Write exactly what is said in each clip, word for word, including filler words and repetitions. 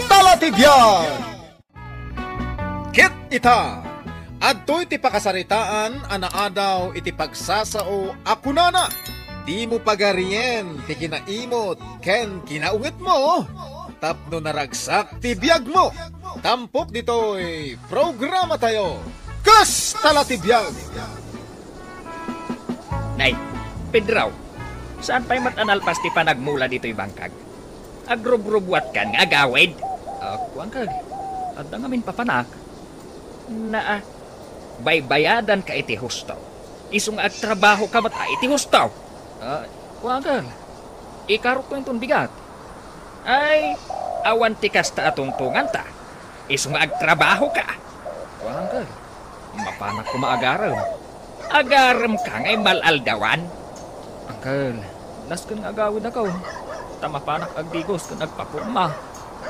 Talatibiag! Ket ita, adtoy ti pakasaritaan a naadaw iti pagsasao a kunana, "Dimo pagarien ti kinaimot ken kinaungetmo, tapno naragsak ti biagmo." Tampok ditoy programatayo, Kas Talatibiag! Nay, Pedro, saan pay met a nalpas ti panagmula ditoy bangkag? Agrubrubuatkan nga agawid? Ah, kuanka, adda ngamin papanak. Naa, baybayadanka iti husto. Isu nga agtrabahoka met a iti husto. Ah, kuanka, ikarukko inton bigat. Ay, awan ti kasta a tungtunganta. Isu nga agtrabahoka. Kuanka, mapanak koma agarem. Agaremka nga immal-aldawan? Uncle, nasken nga agawidakon, ta mapanak agdigos ken agpaporma.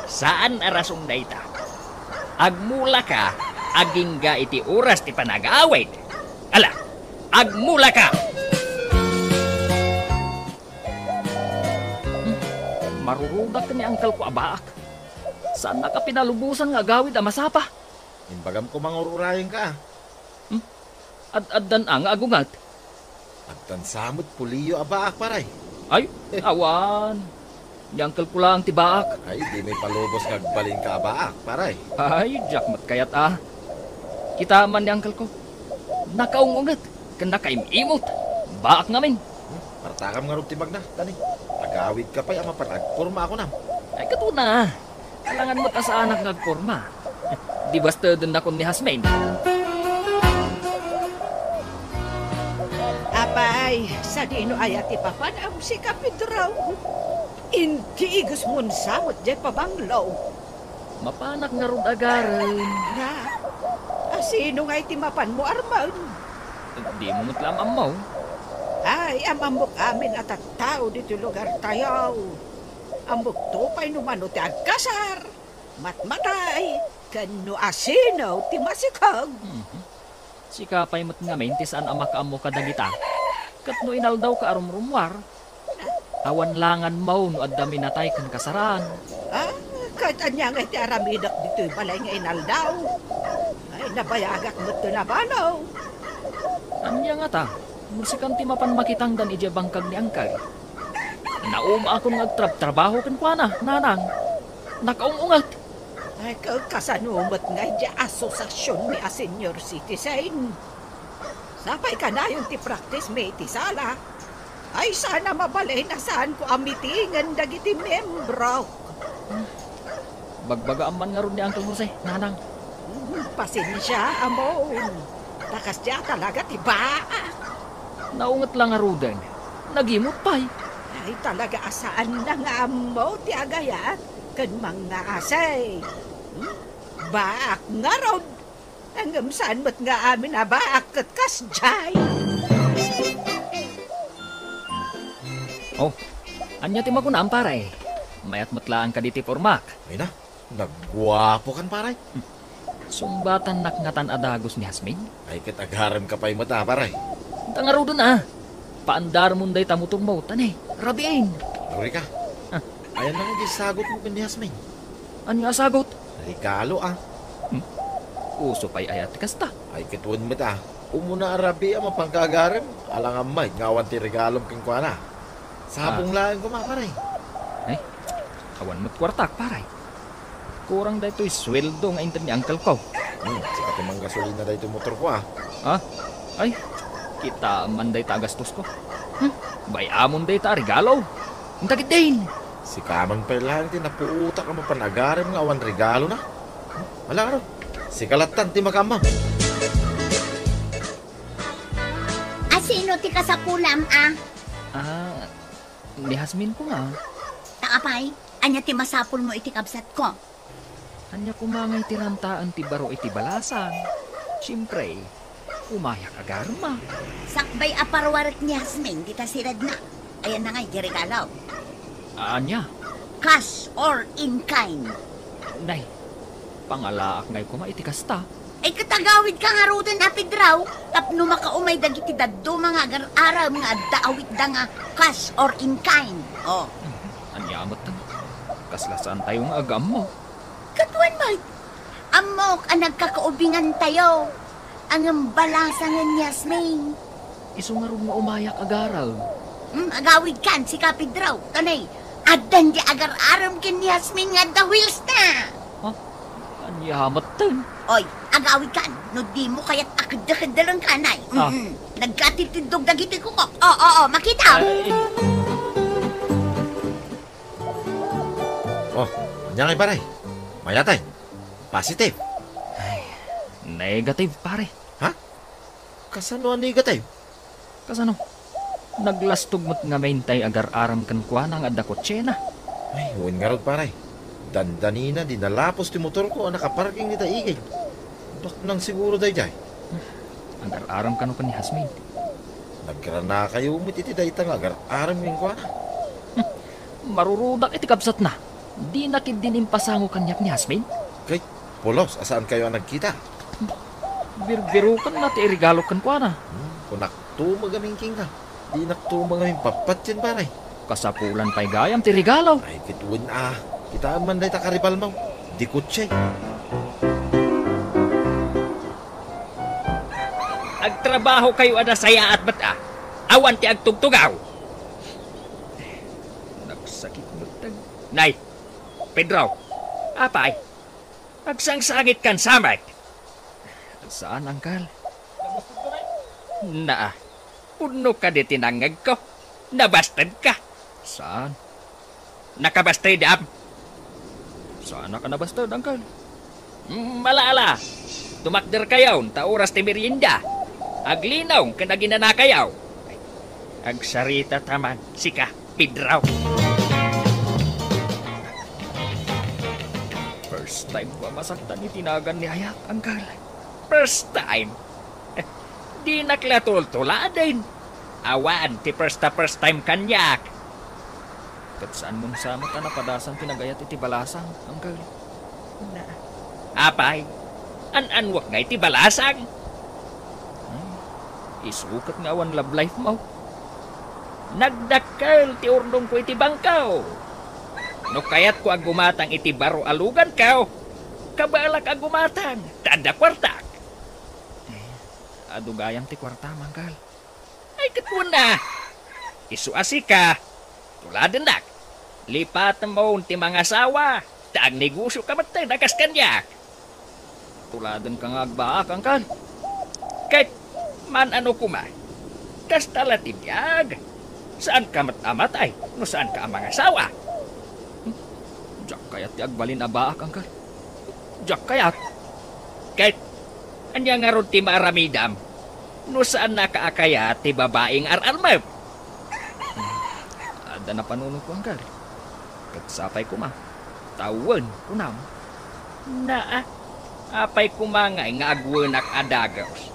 Saan a rason dayta. Agmulaka agingga iti oras ti panagawid. Ala, agmulaka! Hmm, marurudak ken ni Uncle ko a baak. Saannak a pinalubosan nga agawid a masapa. Imbagam koma nga ur-urayenka, ah. Hmm? Ad-addan a nga agunget? Addan sa met puliyo a baak, paray. Ay, awan. Ni Uncle ko laeng ti baak. Ay, dimo ipalubos nga agbalinka a baak, paray. Ay, diak met kayat, ah. Kita man ni Uncle ko. Nakaung-unget, ken nakaim-imot. Baak ngamin. Hmm? Partakam ngarud ti magna, tani. Agawidka pay a mapan agporma a kunam. Ay, ket una. Alangan met a saanak nga agporma. Di bastedennakon ni Jasmine. Apay, sadino aya ti papanam, sika, Pedro? Indigesmon sa met diay pabanglo. Mapanak ngarud agarem. Na, a, sino ngay ti mapanmo armen? Dimo met la am-ammo. Ay, am-ammok amin a tattao ditoy lugartayo. Ammokto pay no mano ti agkasar, matmatay, ken no asino ti masikog. Mhm. Sika pay met ngamin ti saan a makaammo kadagita. Ket no inaldawka a rumrummuar, awan langanmo no adda minatay ken kasaran. Ah, ket ania ngay ti aramidek ditoy balay nga inaldaw? Ay, nabayagak met ti nabalo. Ania ngata? No sikan ti mapan makitangdan idiay bangkag ni Uncle. Naumaakon nga agtrabtrabaho kenkuana, nanang. Nakaung-unget. Ay, ka-, kasano met nga idiay asosiasionmi a senior citizen? Sapay kanayon ti practice mi iti sala. Ay, saan a mabalin a saanko a mitingen dagiti miembro. Bagbagaam man ngarud ni Uncle Jose, nanang. Hmm, pasensia, amon. Ta kasdiay talaga ti baak. Naunget la ngaruden. Nagimot pay. Ay, talaga a saanna nga ammo ti agayat ken mangngaasi. Hmm? Baak ngarud. Ngem saan met nga amin a baak ket kasdiay. Oh, ania ti makunam, pare? Mayat met laeng kadi ti pormak. Ay na, nagguapokan, pare. Hmm. Sungbatannak ngatan a dagus ni Jasmine? Ay, ket agaremka pay met a, pare. Ita ngaruden a. Paandarmon dayta motormo, ta ne, rabiin. Rurika. Ah. Ayan lang di sagutmo ken ni Jasmine. Ania a sagut? Regalo, ah. Hmm? Uso pay aya ti kasta? Ay, ket wen met, ah. Umuna a rabii a mapanka agarem, alangan met nga awan ti regalom kenkuana. Sabong Ah. laeng koma, pare. Ay, awan met kuartak, pare. Kurang daytoy sueldo nga inted ni uncle ko. Hmm, sika ti manggasolina daytoy motor ko, ah. Ah? Ay, kita man dayta a gastosko. Hmm? Bay-amon dayta a regalo. Inta ketdin. Sika man pay laeng ti napuotak a mapan agarem nga awan regalona. Ala, aro. Sika lattan ti makaammo. A, sino ti kasapulam, a? Ah, ni Jasmine koma. Ta apay, ania ti masapulmo iti kabsatko? Ania koma nga iti rantaen ti baro iti balasang? Siempre, umayak agarem a. Sakbay a parwarek ni Jasmine dita siredna. Ayanna ngay ti regalo. Ania? Cash or in kind? Nay, pangalaak ngay koma iti kasta. Ay, ket agawidka ngaruden a Pedro, tapno makaumay dagiti dadduma nga agar-arem nga adda awitda nga cash or in kind. Oh. Mhm. Ania met? Kasla saantayo nga agammo. Kaduan met. Ammok a nagkakaubingantayo. Ngem balasangen ni Yasmin. Isu ngarud nga umayak agarem. Hmm, agawidkan, sika, Pedro. Kanay, addan di agar-arem ken ni Yasmin nga adda wheels na. Ha? Ania metten? Oy, agawidkan. No dimo kayat a keddekeddelengka, nay. Ah. Mm-mm. Nagkatitiddog dagiti kukok. Oo, oo, makita. Ay. Oh, ania ngay, pare? Mayatay. Positive. Ay, negative, pare. Ha? Kasano a negative? Kasano? Naglastog met ngamin tay agar-arem kenkuana nga adda kotsena. Ay, wen ngarud, pare. Dandanina, di nalapos ti motorko a nakaparking dita igid. Daknang siguro daydiay. Agar-arem kano ken ni Hasmin? Nagranakayo met iti dayta nga agar-arem kenkuana. Marurudak iti kabsatna. Dina ketdin impasango kaniak ni Hasmin? Kay, pulos a saankayo a nagkita. Birbirokenna ti iregalo kenkuana. Hmm, kunakto met ngamin kenka. Dinakto met ngamin pappatien, pare. Kasapulan pay gayam ti regalo. Ay, ket wen a. Kitaem man dayta karibalmo. Di kotse. Agtrabahokayo a nasayaat met a. Awan ti agtugtugaw. Nagsakit met. Nay, Pedro, apay, agsangsangitkan sa met? Saan, Angkal. Naa, pudno kadi ti nangngegko? Nabastedka? Saan? Nakabasted, am? Saanak a nabasted, Angkal. Mm, ala, ala. Tumakderkayon, ta oras ti merienda. Aglinong ken aginanakayo. Agsarita ta man, sika, Pedro. First time ko a masaktan iti nagan ni Ayak, Angkal. First time? Dinak la tultuladen. Awan ti first a first time kaniak. Ket saanmon sa met a napadasan ti nagayat iti balasang, Angkal. Na, apay, an-anwek ngay ti balasang? Hmm, isu ket nga awan love life mo. Nagdakkel ti urnongko iti bangko. No kayatko a gumatang iti baro a luganko, kabaelak a gumatang, ta adda kuartak. Eh, adu gayam ti kuartam, Angkal. Ay, ket wen a. Isu a sika, tuladennak. Lipatemmo ti mangasawa, ta agnegosioka metten a kas kaniak. Tuladenka nga agbaak, Angkal. Ket, man-ano koma, kasta la ti biag. Saanka met a matay no saanka a mangasawa. Hmm? Diak kayat ti agbalin a baak, Angkal. Diak kayat. Ket, ania ngarud ti maaramidam no saannaka a kayat ti babai nga ar-armem? Adda napanunotko, Angkal. Ket sapay koma. Tawen, kunam. Naa, apay koma ngay nga agwenak a dagus?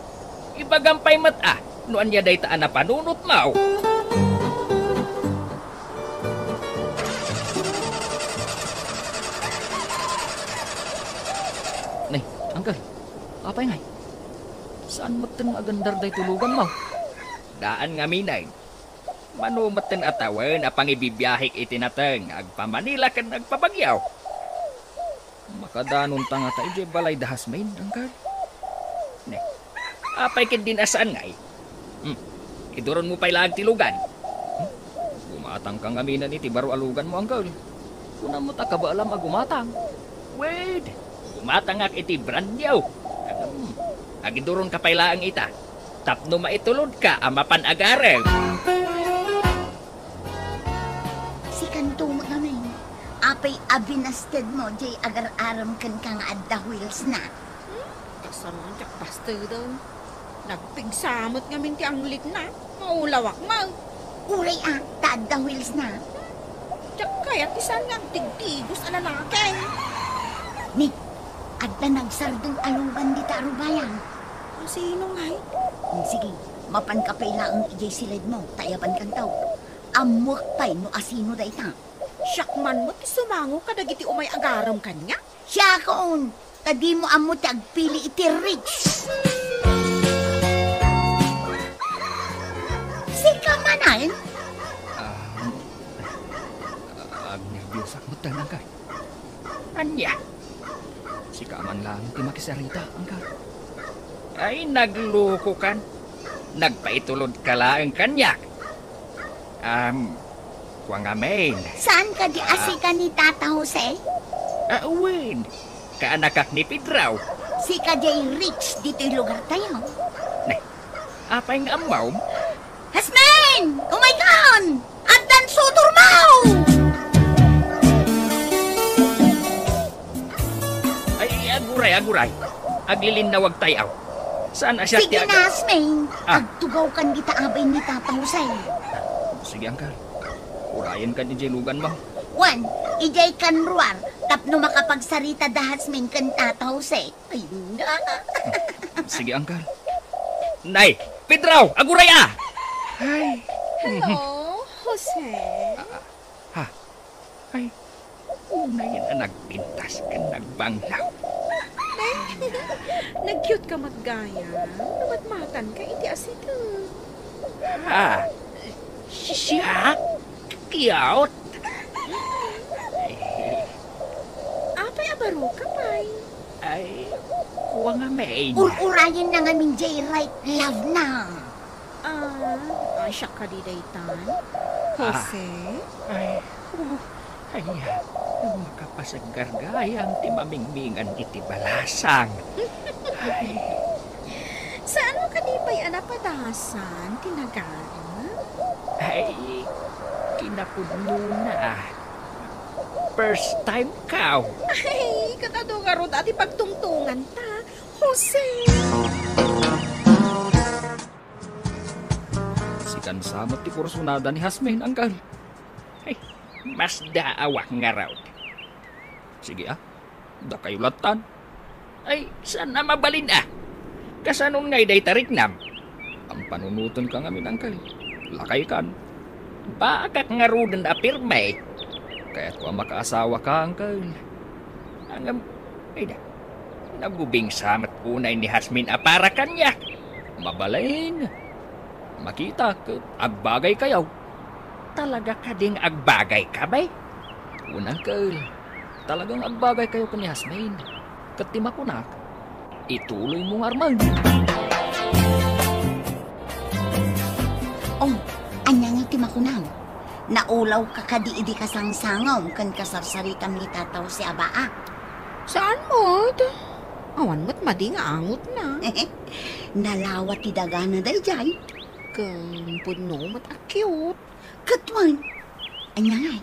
Ibagam pay met a no ania dayta a napanunotmo. Nay, Angkal, apay ngay? Saan metten nga agandar daytoy luganmo? Daan ngamin. Mano metten a tawen a pangibibiahek iti nateng nga agpa-Manila ken agpa-Baguio. Makadanonta ngata idiay balay da Hasmin, Angkal? Ne, apay ketdin a saan ngay? Hmm, iduronmo pay laeng ti lugan. Hmm? Gumatangka ngamin iti baro a luganmo, Angkal. Kunam met a kabaelam a gumatang. Wait, gumatangak iti brand new. Agam, agiduronka pay laeng ita. Tapno maitulodka a mapan agarem. Sikanto met ngamin, apay a binastedmo diay agar-arem kenka nga adda wheels na? Hmm? Kasano nga diak basteden? Nagpigsa met ngamin ti anglikna. Maulawak man. Uray a, ta adda wheels na. Diak kayat ti saan nga agtigtigos a lalaki. Ni, adda nagsardeng a lugan dita a rubayan. Asino ngay? Hmm, sige, mapanka pay laeng idiay siledmo, ta ayabankanto. Ammoek pay no asino dayta. Siak man met ti sumango kadagiti umay agarem kaniak. Siakon, ta dimo ammo ti agpili iti rich. Sika manen? Ah, agnerbiosak met, Angkal. Ania? Sika man laeng ti makisarita, Angkal. Ay, naglukokan. Nagpaitulodka laeng kaniak. Am, kua ngamin. Saan kadi a Ah. sika ni Tata Jose? Ah, wen. Kaanakak ni Pedro. Sika diay rich ditoy lugartayo. Ne, apay nga ammom? Hasmin! Umaykan! Addan sutormo! Ay, aguray, aguray. Aglilinnawagtayo. Saan a siak ti Sige aga- na, Hasmin. Ah. Agtugawkan dita abay ni Tata Jose. Sige, Angkal. Urayenkan idiay luganmo. Wen, idiay kan ruar, tapno makapagsarita da Hasmin ken Tata Jose. Ay, na. Sige, Angkal. Nay, Pedro, aguray a! Ay. Hello, Jose. Ah, ha? Ay, unayen a nagpintas ken nagbanglaw. Nag-cute ka met gayam. Namatmatanka iti asite. Ha? Siak? Cute? Apay a baroka pay? Ay, kua ngamin. Ur-urayenna ngamin diay right love na. Ah, ay, siak kadi daytan? Ah. Jose? Ay, oh, ay, makapasaggar gayam ti mamingmingan iti balasang. Ay. Saanmo kadi pay a napadasan ti nagaem? Ay, kinapudnona. First time ko. Ay, ket adu ngarud a ti pagtungtunganta, Jose. Sikan sa met ti kursunada ni Jasmine, Angkal. Ay, masdaawak ngarud. Sige, ah. Dakayo lattan. Ay, saan a mabalin, ah? Kasanon ngay dayta riknam? Am panunotenka ngamin, Angkal. Lakaykan. Baakak ngaruden a pirme. Kayatko a makaasawaka, Angkal. Ngem, ay da, nagubing sa met unay ni Jasmine a para kaniak. Mabalin. Makita ket agbagaykayo. Talaga kadin agbagayka, bay? Wen, Angkal. Talagang agbagaykayo ken ni Jasmine. Ket ti makunak, ituloymo ngarud. Oh, ania ngay ti makunam? Naulawka kadi idi kasangsangaw ken kasarsaritam ni Tata Jose a baak? Saan met. Awan met madi nga angotna. Nalawa ti dagana daydiay. Ken pudno met a cute. Ket wen, ania ngay?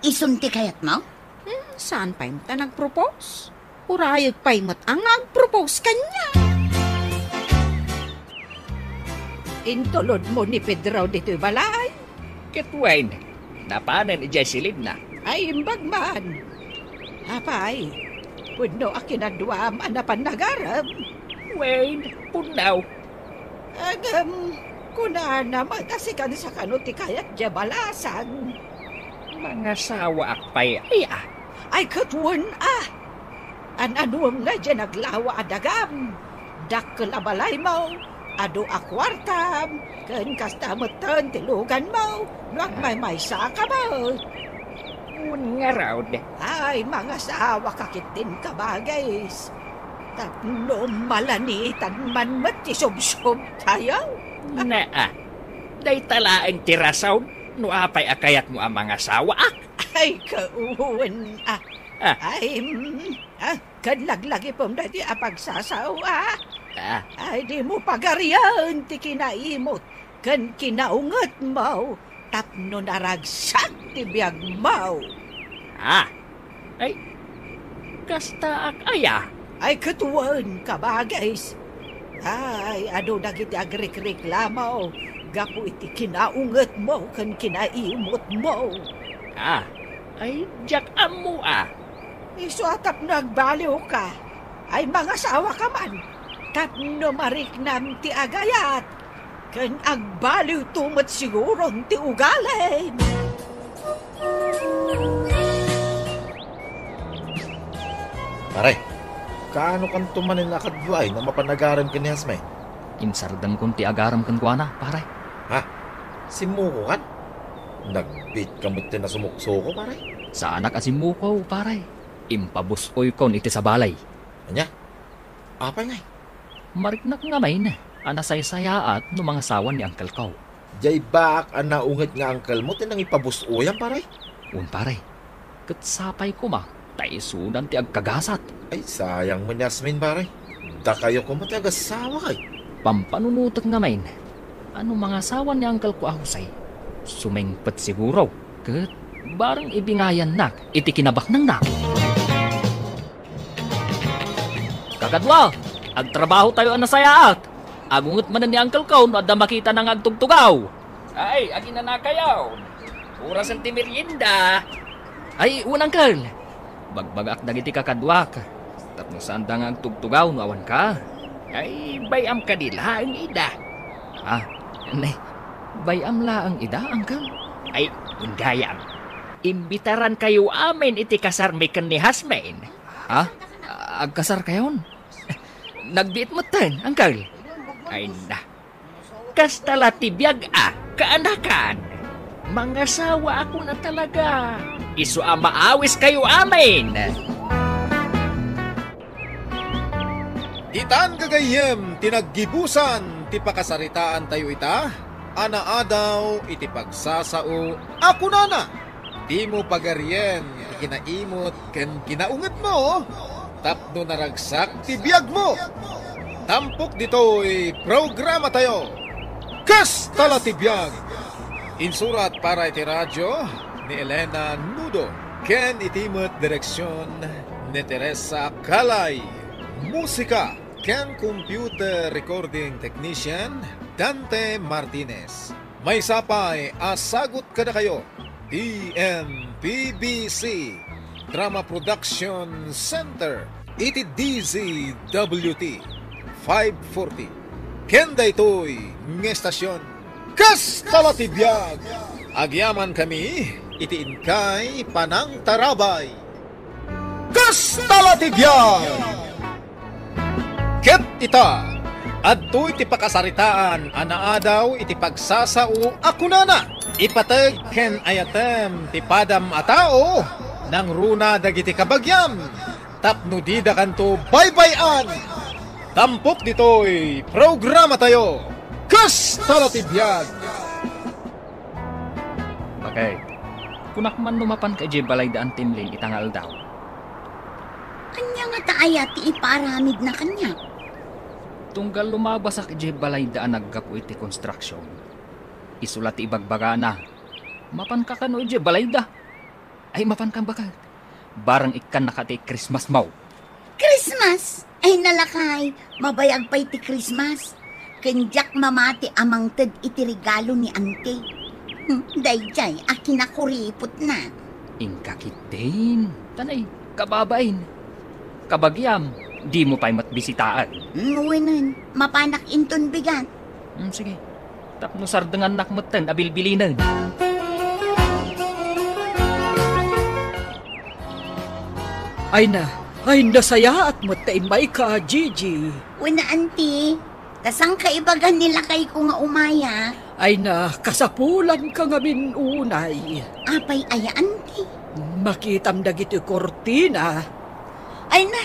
Isun ti kayatmo? Hmm, saan pay met a nagpropose? Urayek pay met a nga agpropose kaniak. Intulodmo ni Pedro ditoy balay? Ket wen, napanen idiay silidna. Ay, imbag man. Apay, pudno a kinaduam a napan nagarem? Wen, pudno. Ngem, kunana met a sikan sa kano ti kayat diay balasang. Mangasawaak pay aya? Ay, ket wen a. An-anuem ngay diay naglawa a dagam? Dakkel a balaymo, adu a kuartam, ken kasta metten ti luganmo, no agmaymaysaka met. Wen ngarud. Ay, mangasawaka ketdin, kabagis. Tapno malanitan man met ti subsobtayo. Naa, dayta laeng ti rason no apay a kayatmo a mangasawaak. Ay, kawen a. Ah. Ay, mm, ah, ken laglagipem daytoy a pagsasaoak. Ah. Ay, dimo pagarian ti kinaimot ken kinaungetmo tapno naragsak ti biagmo. Ah, ay, kastaak aya? Ay, ket wen, kabagis. Ay, adu dagiti agrikriklamo gapu iti kinaungetmo ken kinaimotmo. Ah, ay, diak ammo a. Isu a tapno agbaliwka, ay mangasawaka man, tapno mariknam ti agayat, ken agbaliwto met siguron ti ugalim. Pare, kaano kanto manen a kaduay no mapan agarem ken ni Jasmine? Insardengkon ti agarem kenkuana, pare. Ha? Simmuko kan? Nagbiit ka met ti nasumuksuko, pare? Saanak a simmuko, pare. Impabus-oykon iti sabali. Ania? Apay ngay? Mariknak ngamin a nasaysayaat no mangasawan ni uncle ko. Diay baak a naunget nga uncle mo ti nangipabus-oyam, pare? Wen, pare. Ket sapay koma ta isudan ti agkagasat. Ay, sayang met ni Asmin, pare. Dakayo koma ti agasawa kay. Pampanunotek ngamin a no mangasawan ni uncle ko a Jose, sumingpet siguro ket bareng ibingayannak iti kinabaknangna. Kakadua, agtrabahotayo a nasayaat. Agunget manen ni uncle ko no adda makitana nga agtugtugaw. Ay, aginanakayo. Orasen ti merienda. Ay, wen, uncle. Bagbagaak dagiti kakaduak tapno saanda nga agtugtugaw no awanka. Ay, bay-am kadi laeng ida. Ah, ne, bay-am laeng ida, uncle? Ay, wen gayam. Imbitarankayo amin iti kasarmi ken ni Jasmine. Ha? Agkasarkayon? Nagbiit metten, uncle. Ay na. Kasta la ti biag a, kaanakan. Mangasawaakon a talaga. Isu a maawiskayo amin. Ditan gagayyem ti naggibusan ti pakasaritaantayo ita a naadaw iti pagsasao a kunana, dimo pagarien ti kinaimut ken kinaungetmo tapno naragsak ti biagmo. Tampok ditoy programatayo, Kasta la ti Biag. Insurat para iti radyo ni Elena Nudo ken iti met direksion ni Teresa Calay. Musika ken computer recording technician, Dante Martinez. Maysa pay a sagut kadakayo, D M P B C Drama Production Center, iti D Z W T five forty. Ken daytoy nga estasion, Kasta la ti Biag. Agyamankami iti inkay panangtarabay. Kasta la ti Biag! Ket ita, adtoy ti pakasaritaan a naadaw iti pagsasao a kunana, ipateg ken ayatem ti padam a tao, nangruna dagiti kabagiam, tapno didakanto baybay-an. Tampok ditoy programatayo, Kasta la ti Biag! Bakit? Kunak man no mapanka idiay balay da Antimlin ita nga aldaw. Ania ngata aya ti ipaaramidna kaniak? Tunggal lumabasak idiay balay da a naggapu iti konstruksion, isu la ti ibagbagana. Mapanka kano idiay balay da? Ay, mapankan baket. Barang ikkannaka ti Christmas mo. Christmas? Ay, nalakay, mabayag pay ti Christmas. Ken diak mamati a mangted iti regalo ni Auntie. Hmm, daydiay a kinakuripotna. Inka ketdin. Tanay, kababain. Kabagiam, dimo pay met bisitaen. Hmm, wenen, mapanak inton bigat. Hmm, sige. Tapno sardengannak metten a bilbilinen. Ay na, ay nasayaat met ta immayka, Gigi. Wen, Auntie, ta saanka ibaga ni lakayko nga umaya? Ay na, kasapulanka ngamin unay. Apay aya, Auntie? Makitam dagiti kurtina. Ay na,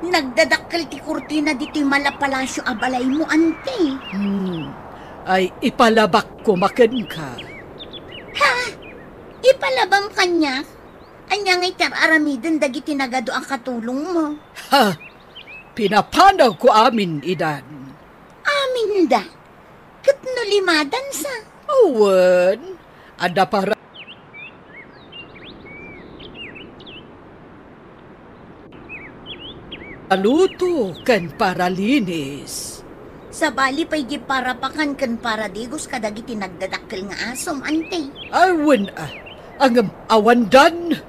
nagdadakkel ti kurtina ditoy malapalasio a balaymo, Auntie. Hmm. Ay, ipalabak koma kenka. Ha? Ipalabam kaniak? Ania ngay ti ar-aramiden dagiti nagadu a katulongmo? Ha? Pinapanawko amin idan. Aminda? Ket no limadansa? Awan. Adda para- Aluto ken paralinis. Sabali pay di parapakan ken paradigos kadagiti nagdadakkel nga asom, Auntie. Awan a, ngem awandan.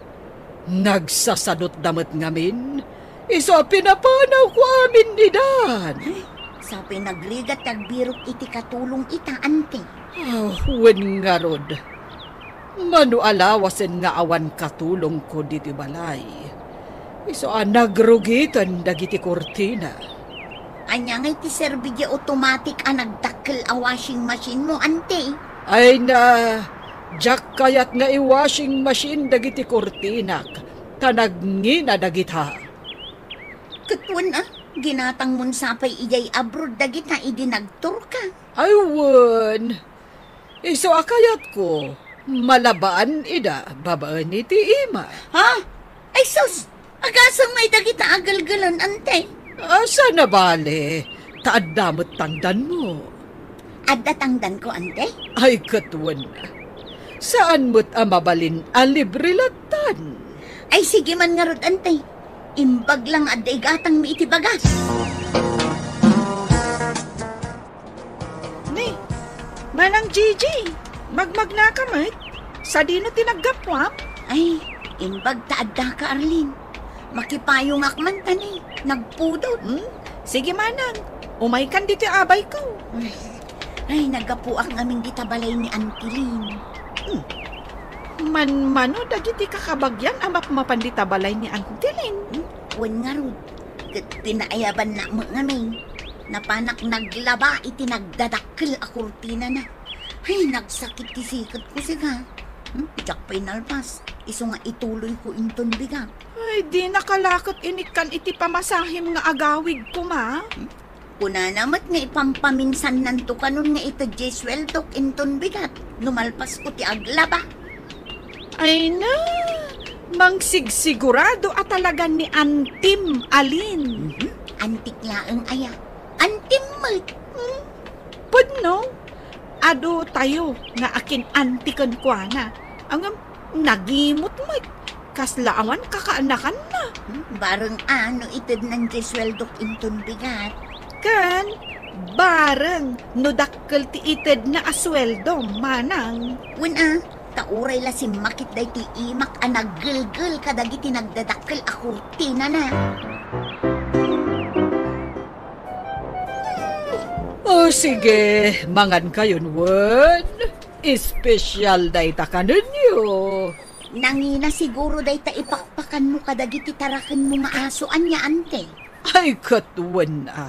Nagsasadutda met ngamin. Isu a pinapanawko amin idan. Ay, sapay nagrigat ti agbirok iti katulong ita, Auntie. Ah, wen ngarud. Mano a lawasen nga awan katulongko ditoy balay. Isu a nagrugiten dagiti kurtina. Ania ngay ti serbi di automatic a nagdakkel a washing machine mo, Auntie? Ay na, diak kayat nga i-washing machine dagiti kurtinak. ta nagngina dagita. Ket wen a, ginatangmon sa pay idiay abroad dagita idi nagturka. Ay wen, isu a kayatko, malabaan ida babaen iti ima. Ha? Ay sus! Agasem met dagita a gelgelen, ante. Asa nabale, ta adda met tangdanmo. Adda tangdanko, ante? Ay, ket wen. Saan met a mabalin a libre lattan. Ay, sige man ngarud, ante. Imbag lang adda igatangmi iti bagas. Ni, Manang Gigi, magmagnaka met? Sadino ti naggapuam? Ay, imbag ta addaka, Arlene. Makipayongak man ta ni, nagpudot. Hmm? Sige, Manang. Umaykan ditoy abayko. Ay, naggapuak ngamin dita balay ni Auntie Lynn. Hmm. Manmano dagiti kakabagian a mapmapan dita balay ni Auntie Lynn? Hmm? Wen ngarud, ket pinaayabannak met ngamin. Napanak naglaba iti nagdadakkel a kurtinana. Ay, nagsakit ti siketko, sika. Hmm? Diak pay nalpas. Isu nga ituloyko inton bigat. Ay, dinaka la ket inikkan iti pamasahim nga agawid koma. Hmm? Kunana met nga ipampaminsannanto kanon nga ited diay sueldok inton bigat no malpasko ti aglaba. Ay na, mangsigsigurado a talagan ni antim, Alin. Mhm. Antik laeng aya. Antim met. Hmm? Pudno, adu tayo nga akin-antiken kuana. Ngem, nagimut met. Kasla awan kakaanakanna. Hmm, bareng a no itednan diay sueldok inton bigat. Ken, bareng no dakkel ti itedna a sueldo, Manang. Wen a, ta uray la simmakit daytoy imak a naggelgel kadagiti nagdadakkel a kurtinana. O, sige, mangankayon wen. Espesyal dayta kanenyo. Nangina siguro dayta ipakpakanmo kadagiti tarakenmo nga aso, ania, ante? Ay, ket wen a.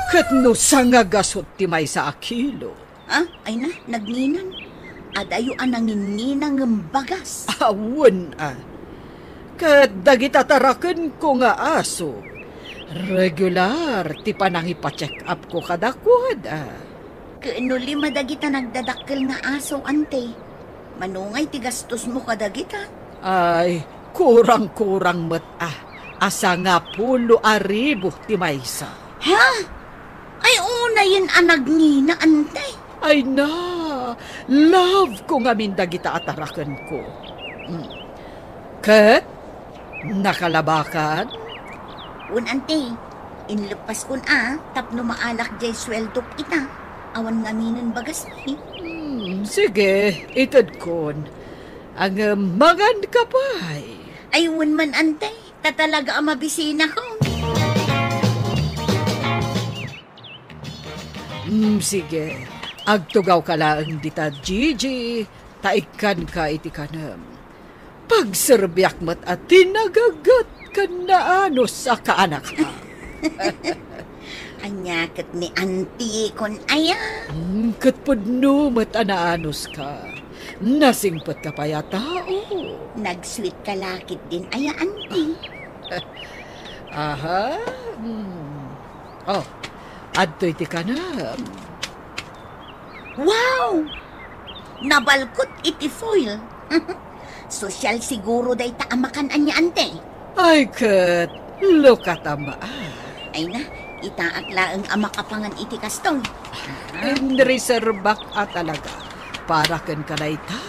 Ket no sangagasut ti maysa a kilo. Ah, ay na, nagninan. Adayo a nanginnina ngem bagas. Awan a. Ket dagita tarakenko nga aso, regular ti panangipa-check-upko kadakuada. Ket no lima dagita nagdadakkel nga aso, ante, mano ngay ti gastosmo kadagita? Ay, kurang-kurang met a, a sangapulo a ribu ti maysa. Ha? Ay, unayen a nagngina, ante. Ay na, love ko ngamin dagita a tarakenko. Mm. Ket, nakalabakan? Wen, ante, inleppaskon a tapno maalak diay sueldok ita. Awan ngaminen bagasmi. Hmm, sige, itedkon. Ngem manganka pay. Ay, wen man, ante, ta talaga a mabisinakon. Hmm, sige. Agtugawka laeng dita, Gigi, ta ikkanka iti kanem. Pagserbiak met a tinagagat ken naanus a kaanakak. Ania ket ni antikon aya? Hmm, ket pudno met a naanuska. Nasingpetka pay a tao. Nag-sweet ka la ketdin aya, anti. Aha. Hmm. Oh, adtoy ti kanem. Wow! Nabalkot iti foil. Sosyal siguro dayta a makan ania, ante. Ay, ket, lukatama. Ay na, itaak laeng a makapangan iti kastoy. Inreserbak a talaga para kenka dayta.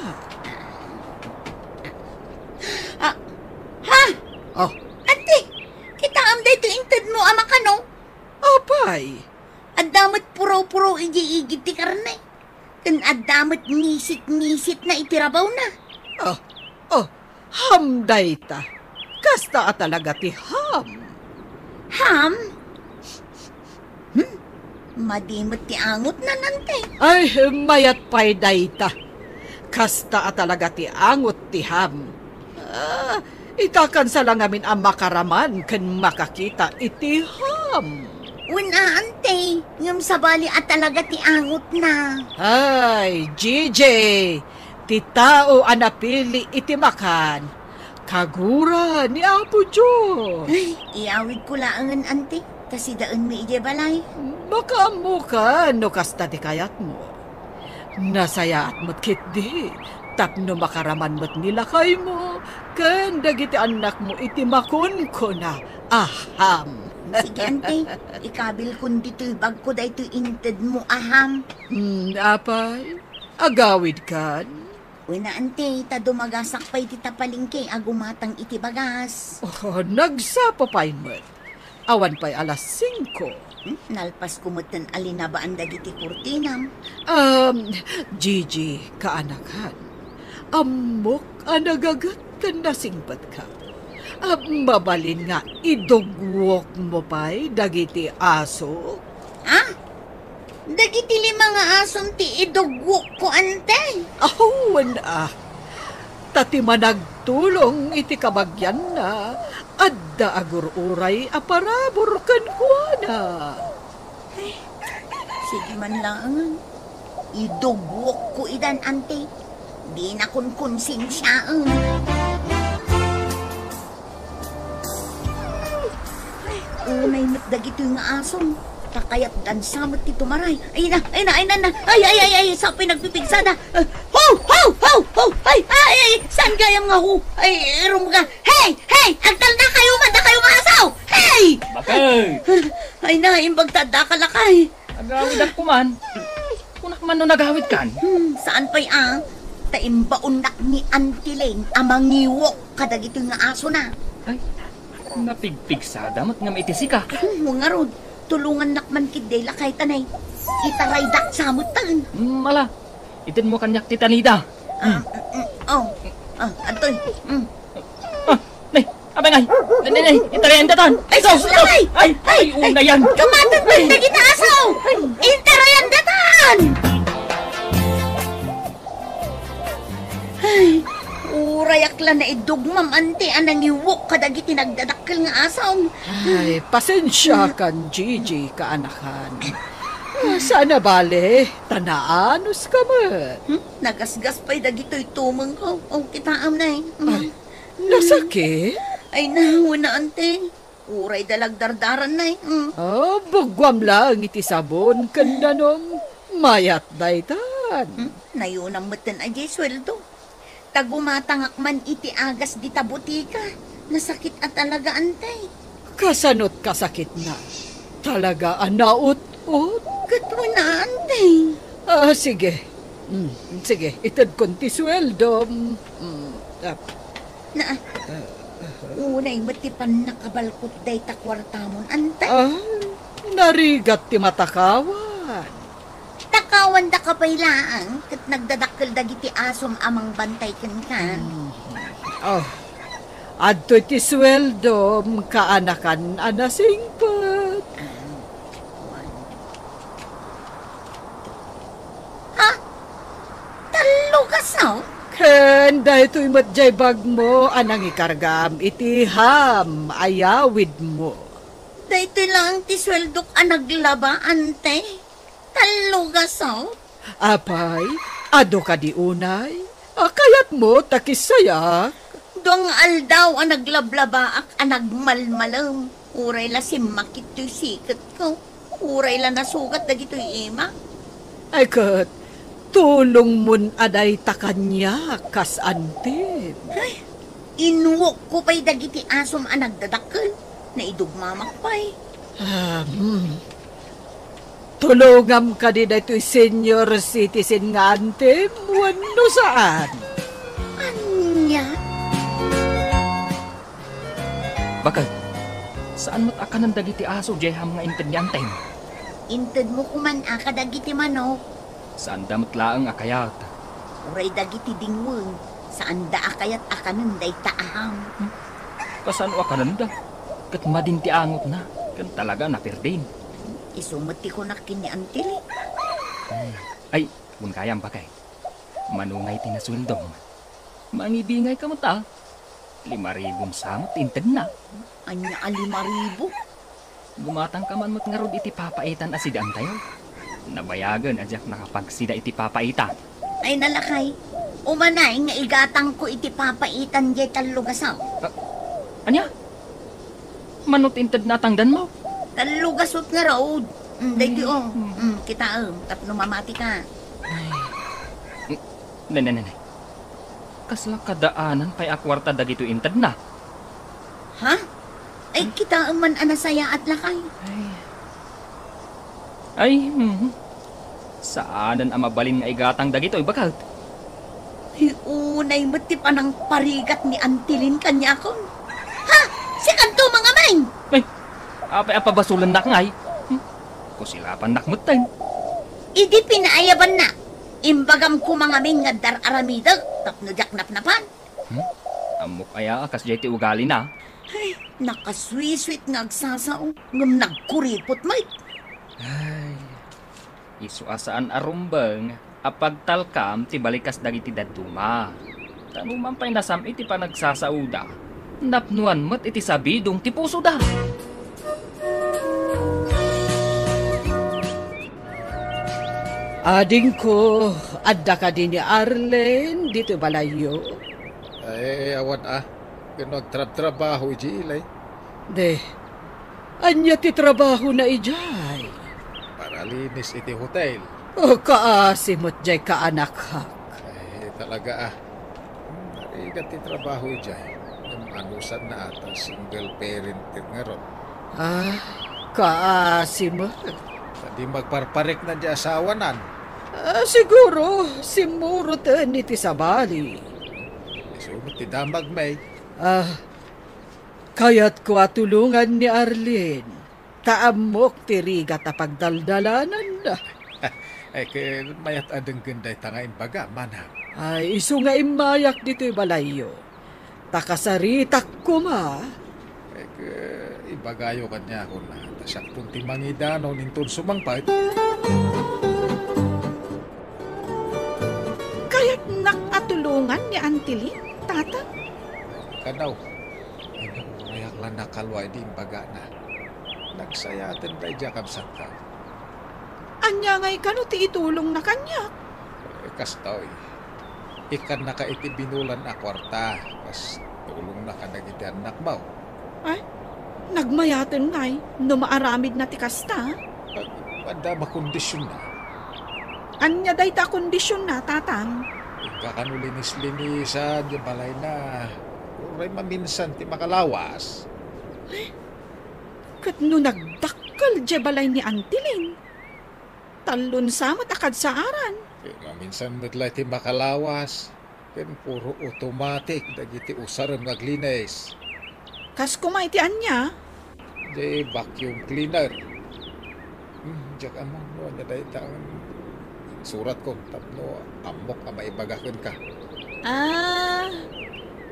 Ah, ha? Oh. Ante, kitaem daytoy intedmo a makano? Apay? Adda met puraw-puraw idiay igid ti karne. Ken adda met nisit-nisitna iti rabawna. Oh, oh, ham dayta. Kasta a talaga ti ham. Ham? Hmm? Madi met ti angotna, ante. Ay, mayat pay dayta. Kasta a talaga ti angot ti ham. Ah, itakansa la ngamin a makaraman ken makakita iti ham. Wen a, ante, ngem sabali a talaga ti angotna. Ay, Gigi, ti tao a napili iti makan, Kagura ni Apo Dios. Ay, iyawidko laengen, Auntie, ta sidaenmi idiay balay. Makaammokan no kasta ti kayatmo. Nasayaat met ketdi tapno makaraman met ni lakaymo ken dagiti annakmo iti makunkuna. Aham. Sige, Auntie, ikabilkon ditoy bagko daytoy intedmo, aham. Hmm, apay, agawidkan? Wen, Auntie, ta dumagasak pay dita palengke a gumatang iti bagas. Oh, nagsapa pay met. Awan pay alas singko. Hmm, nalpasko metten a linabaan dagiti kurtinam. Um, Gigi, kaanakan, ammok a nagaget ken nasingpetka. Ah, mabalin nga idugwokmo pay dagiti aso? Ah? Dagiti lima nga asom ti idugwokko, Auntie. Awan, ah. Ta ti managtulong iti kabagianna, adda agur-uray a parabur kenkuana. Ay, sige man laeng. Idugwokko idan, Auntie. Dina konkonsensiaen. Unay met dagitoy nga asom. Pakayatdan sa met ti tumaray. Ay na, ay na, ay na, na. Ay, ay, ay, ay, sa pay nagpipigsada. Ah, ho, ho, ho, ho. Ay, ay, ay, saan gayam nga ho? Ay, rumga. Hey, hey, agtalna kayo man, da kayo nga aso. Hey! Bakay! Ay na, imbag ta adda ka lakay. Agawidak kuman. Kunak man no nagawid kan. Hmm, saan pay a? Ta imbaonnak ni Auntie Ling a mangiwok kadagitoy nga asona. Ay, napigpigsada met ngem iti sika. Hmm, ngarud, tulongannak man ketdi lakay ta nay. Itaraydak sa met taen. Hmm, ala. Itedmo kaniak ti tanida. Ah, mm, oh. Ah, adtoy. Mm. Ah, nay, abay ngay. Nay, nay, nay, itarayan datan. Ay, sus, lakay! Ay, ay, ay, una yan. Kamaten man dagiti aso! Itarayan datan! Ay, urayak la naidugmam, Auntie, a nangiwok kadagiti nagdadakkel nga aso. Ay, pasensiakan, Gigi, kaanakan. Ah, saan a bale, ta naanuska met. Hmm? Nagasgas pay dagitoy tumengko. O, kitaem, nay. Mm. Ay, nasakit? Ay, nauna, Auntie. Uray da lagdardaran, nay. Mm. Ah, bugguam laeng iti sabon ken danum. Mayat daytan. Hmm? Nayunam metten a diay sueldo. Ta gumatangak man iti agas dita botika. Nasakit a talaga, Auntie. Kasanot kasakitna? Talaga a naut-ot? Ket kuna, Auntie. Ah, sige. Mm, sige, itedkon ti sueldo. Mm, ah. Na, unay met ti pannakabalkot dayta kuartamon, Auntie. Ah, narigat ti matakawan. Takawandaka pay laeng ket nagdadakkel dagiti asom a mangbantay kenka. Mm. Oh, adtoy ti sueldom, kaanakan a nasingpet. Ah, one, two, three. Ha? Tallo ka, so? Ken daytoy met jay bagmo a nangikargam iti ham a yawidmo. Daytoy laeng ti sueldok a naglaba, Auntie. Tallo gasut? Apay, adu kadi unay? A, kayatmo ta kissayak? Dua nga aldaw a naglablabaak a nagmalmalem. Uray la simmakit toy siketko. Uray la nasugat dagitoy imak. Ay ket, tulongmon a dayta kaniak, kas antim. Ay, inwokko pay dagiti asom a nagdadakkel. Naidugmamak pay. Ah, hmm. Tulongam kadi daytoy senior citizen nga antim wenno saan? Ania? Bakay, saan met a kanen dagiti aso jay ham nga inted ni antim? Intedmo koman a kadagiti manok. Saanda met laeng a kayat. Uray dagiti dingwen, saanda a kayat a kanen dayta a ham. Hmm? Kasano a kanenda? Ket madin ti angotna, ken talaga napirdin. Isu met ti kunak ken ni Auntie Ling. Ay, kunkayam, bakay. Mano ngay ti nasueldom? Mangibingayka met a. Lima ribun sa met ti intedna. Ania a lima ribu? Gumatangka man met ngarud iti papaitan a sidaantayo. Nabayagen a diak nakapagsida iti papaitan. Ay, nalakay. Umanay nga igatangko iti papaitan diay tallo gasut. Ah, ania? Mano ti intedna a tangdanmo? Tallo gasut ngarud. Mm, daytoy, o. Hmm. Mm, kitaem, tapno mamatika. Ay. Ne, ne, ne, ne. Kasla kadaanan pay a kuarta dagitoy intedna? Ha? Ay, kitaem man a nasayaat lakay. Ay. Ay, mhm. Saanen a mabalin nga igatang dagitoy, baket. Ay, unay met ti panangparigat ni Auntie Lynn kaniakon. Ha? Sikanto mangamin? Ay, apay a pabasolennak ngay? Hmm? Kusilapannak metten. Idi pinaayabanna, imbagam koma ngamin nga dar-aramidek tapno diak napnapan. Hmm? Ammok aya a kasdiay ti ugalina? Ay, nakasweet-sweet nga agsasao, ngem nagkuripot met. Ay, isu a saan a rumbeng a pagtalkam ti balikas dagiti dadduma. Ta numan pay nasam-it ti panagsasaoda, napnoan met iti sabidong ti pusoda. Adingko, adda kadi ni Arlene ditoy balayyo? Ay, awan a. Ken no agtrabtrabaho idiay ilay. De, ania ti trabahona idiay? Paralinis iti hotel. O, kaasi met diay kaanakhak. Ay, talaga a. Hmm, narigat ti trabaho idiay. Ngem anusanna a ta single parent ngarud. Ah, kaasi met. Ta di magparparikna diay asawanan. Ah, siguro, simmuroten iti sabali. Isu met ti damagmi. Ah, kayatko a tulongan ni Arlene. Ta ammok ti rigat a pagdaldalananna. Ay, ket mayat a denggen dayta nga imbaga, manang. Ay, isu nga immayak ditoy balayyo. Ta kasaritak koma. Ay, ket ibagayo kaniakon, ta siakton ti mangidanon inton sumangpet. Kayatnak a tulongan ni Auntie Lynn, Tatang? Kanaw, ay, naurayak la nakalua idi imbagana. Nagsayaaten daydiay a kabsatka. Ania ngay kano ti itulongna kaniak? Eh, kastoy. Ikkannaka iti binulan a kuarta, kas tulongna kadagiti annakmo. Ay, nagmayaten ngay no maaramidna ti kasta? Ay, adda makondisionna. Ania dayta a kondisionna, Tatang? Inka kano linis-linisan diay balayna. Uray maminsan ti makalawas. Ay, ket no nagdakkel diay balay ni Auntie Lynn? Tallo sa met a kadsaaran. Ket maminsan met la ti makalawas. Ken puro automatic dagiti usarem nga aglinis. Kas koma iti ania? Diay vacuum cleaner. Hmm, diak ammo no ania dayta nga insuratkon tapno ammok a maibaga kenka. Ah,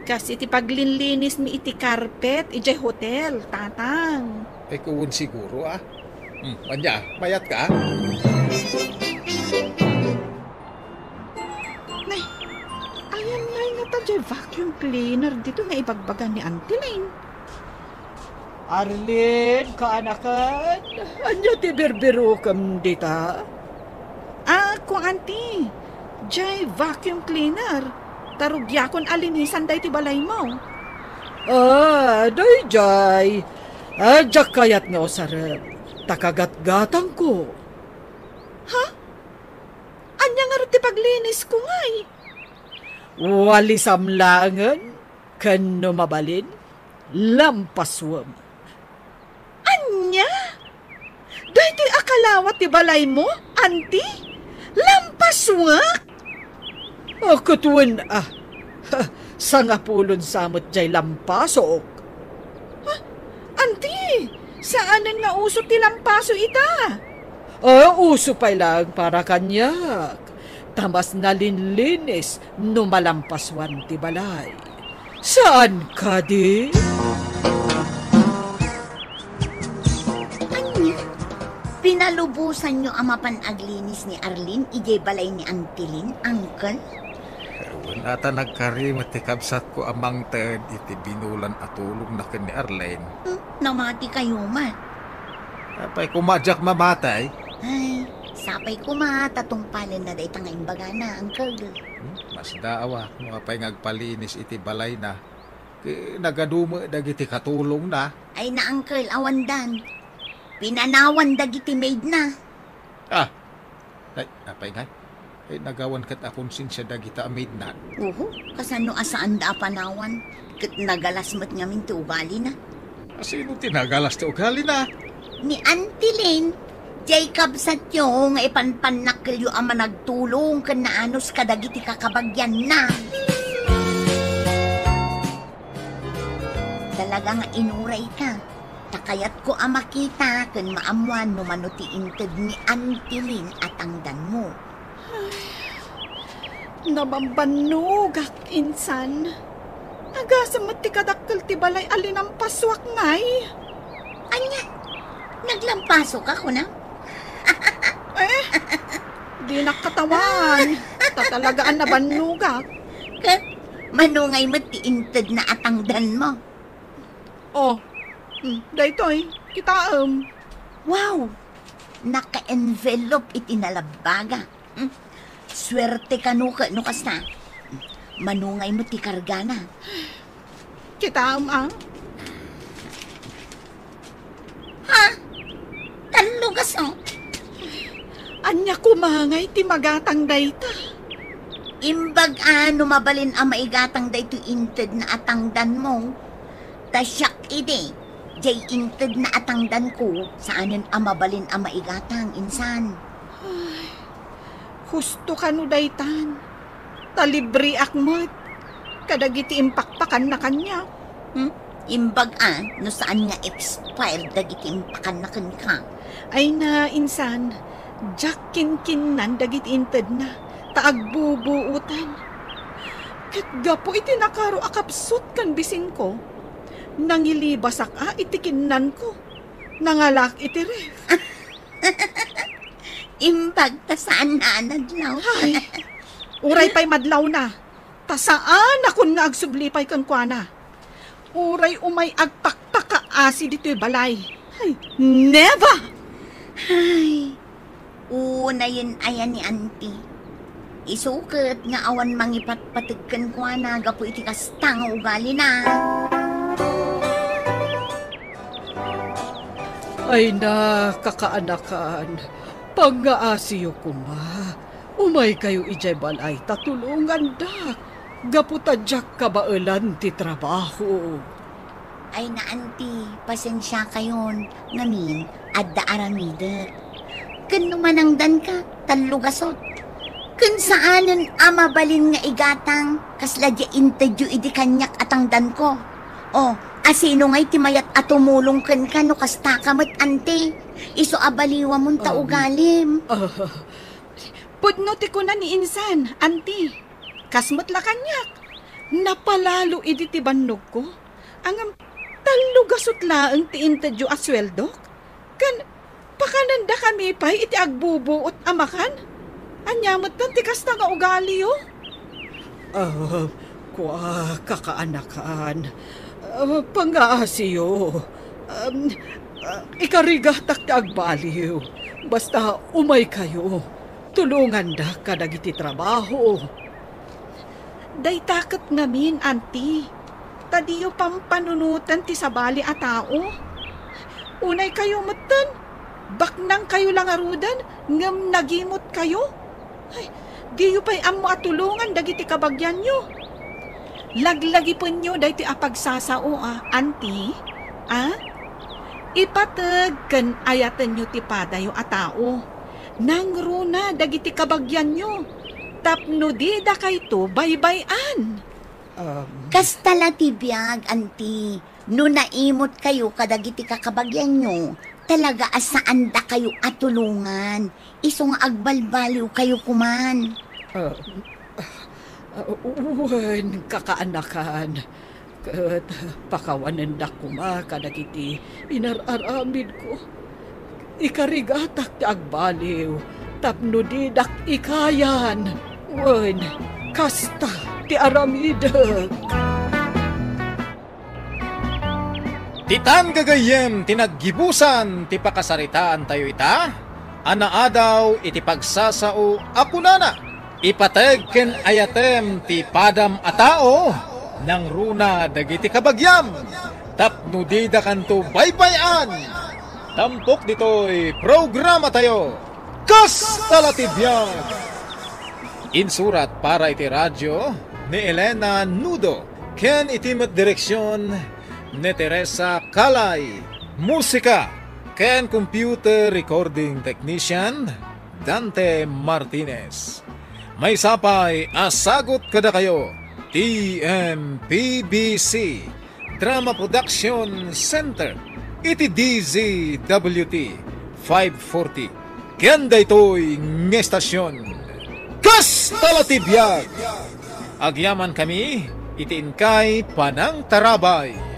kas iti paglinlinismi iti carpet idiay hotel, Tatang. Ay, wen siguro, ah. Hmm, ania, mayatka? Nay, ayan ngay ngata diay vacuum cleaner ditoy nga ibagbaga ni Auntie Lynn? Arlene, kaanakan, ania ti birbirokem dita? Ah, kuan, Auntie, diay vacuum cleaner. Ta rugiakon a linisan daytoy balaymo. Ah, daydiay. Ah, diak kayat nga usarem. Ta kagatgatangko. Ha? Ania ngarud ti paglinisko ngay? Walisam laengen, ken no mabalin, lampasuem. Ania? Daytoy a kalawa ti balaymo, Auntie? Lampasuek? Ah, ket wen, ah, sangapulo sa met diay lampasok. Ha? Auntie, saanen nga uso ti lampaso ita? Ah, uso pay laeng para kaniak. Ta mas nalinlinis no malampasuan ti balay. Saan kadi? Ania? Pinalubosanyo a mapan aglinis ni Arlene idiay balay ni Auntie Lynn, Uncle? Wen, ata nagkari met ti kabsatko a mangted iti binulan a tulongna ken ni Arlene. Hmm, namatikayo met. Apay koma diak mamatay? Ay, sapay koma ta tungpalenna dayta nga imbagana, Uncle. Masdaawa no apay nga agpalinis iti balayna. Ket nagadu met dagiti katulongna. Ay na, uncle, awandan. Pinanawan dagiti maidna. Ah, ay, apay ngay? Ay, nagawan ket a konsensia dagita a maidna. Oho, kasano a saanda a panawan? Ket nagalas met ngamin ti ugalina. Asino ti nagalas ti ugalina? Ni Auntie Lynn, diay kabsatyo nga ipanpannakkelyo a managtulong ken naanus kadagiti kakabagianna. Talaga nga inurayka. Ta kayatko a makita ken maammuan no mano ti inted ni Auntie Lynn a tangdanmo. Ay, nabambannogak, insan. Agasem met ti kadakkel ti balay a linampasuak ngay. Ania? Naglampasoka, kunam? Eh, dinak katawan. Ta talaga a nabannogak. Ket mano ngay met ti intedna a tangdanmo? Oh, hmm, daytoy, kitaem. Wow! Naka-envelope iti nalabbaga. Hmm. Suerte kano ket no kasta. Mano ngay met ti kargana? Kitaem, a. Ha? Tallo gaso? Ania koma ngay ti magatang dayta? Imbag a no mabalin a maigatang daytoy intedna a tangdanmo. Ta siak idi, diay intedna a tangdanko, saanen a mabalin a maigatang, insan. Ay, husto kano daytan. Ta libreak met kadagiti impakpakanna kaniak. Hmm? Imbag a no saan nga expired dagiti impakanna kenka. Ay na, insan, diak kinkinnan dagiti intedna, ta agbubuotan. Ket gapu iti nakaro a kapsut ken bisinko, nangilibasak a iti kinnanko, nangalak iti ref. Imbag ta saan a nadlaw. Ay, uray pay madlawna. Ta saanakon nga agsubli pay kenkuana. Uray umay agpakpakaasi ditoy balay. Ay, never! Ay, unayen aya ni Auntie. Isu ket nga awan mangipatpateg kenkuana gapu iti kasta nga ugalina. Ay na, kakaanakan, pangngaasiyo koma. Umaykayo idiay balay ta tulongandak, gapu ta diak kabaelan ti trabaho. Ay na, Auntie, pasensiakayon, ngamin, adda aramidek. Ken no manangdanka, tallo gasot. Ken saanen a mabalin nga igatang, kasla diay intedyo idi kaniak a tangdanko. O, asino ngay ti mayat a tumulong kenka no kastaka met, Auntie? Isu a baliwamon ta Um, ugalim. Ah, pudno ti kuna ni insan, Auntie. Kas met la kaniak. Napalalo idi ti bannogko. Ngem, tallo gasut laeng ti intedyo a sueldok. Ken, pakanendakami pay iti agbubuot a makan? Ania metten ti kasta nga ugaliyo? Ah, kua, kakaanakan. Ah, pangngaasiyo. Um, ah, ikarigatak ti agbaliw. Basta umaykayo. Tulongandak kadagiti trabaho. Dayta ket ngamin, Auntie. Ta diyo pampanunoten ti sabali a tao. Unaykayo metten, baknangkayo la ngaruden, ngem nagimutkayo. Ay, diyo pay ammo a tulongan dagiti kabagianyo. Laglagipenyo daytoy a pagsasao, a, Auntie, a? Ipateg ken ayatenyo ti padayo a tao. Nangruna dagiti kabagianyo tapno didakayto baybay-an. Um, Kasta la ti biag, Auntie. No naimutkayo kadagiti kakabagianyo, talaga a saandakayo a tulongan. Isu nga agbalbaliwkayo koman. Ah, ah, wen, kakaanakan. Ket pakawanendak koma kadagiti inar-aramidko. Ikarigatak ti agbaliw tapno didak ikayan. Wen, kasta ti aramidek. Ditan gagayyem ti naggibusan ti pakasaritaantayo ita a naadaw iti pagsasao a kunana, Ipateg ken ayatem ti padam a tao, nangruna dagiti kabagiam, tapno didakanto baybay-an. Tampok ditoy programatayo, Kasta la ti Biag! Insurat para iti radyo ni Elena Nudo ken iti met direksion ni Teresa Calay. Musika ken computer recording technician, Dante Martinez. Maysa pay a sagut kadakayo ti M P B C Drama Production Center iti D Z W T five forty. Ken daytoy nga estasion, Kasta la ti Biag! Agyamankami iti inkay panangtarabay.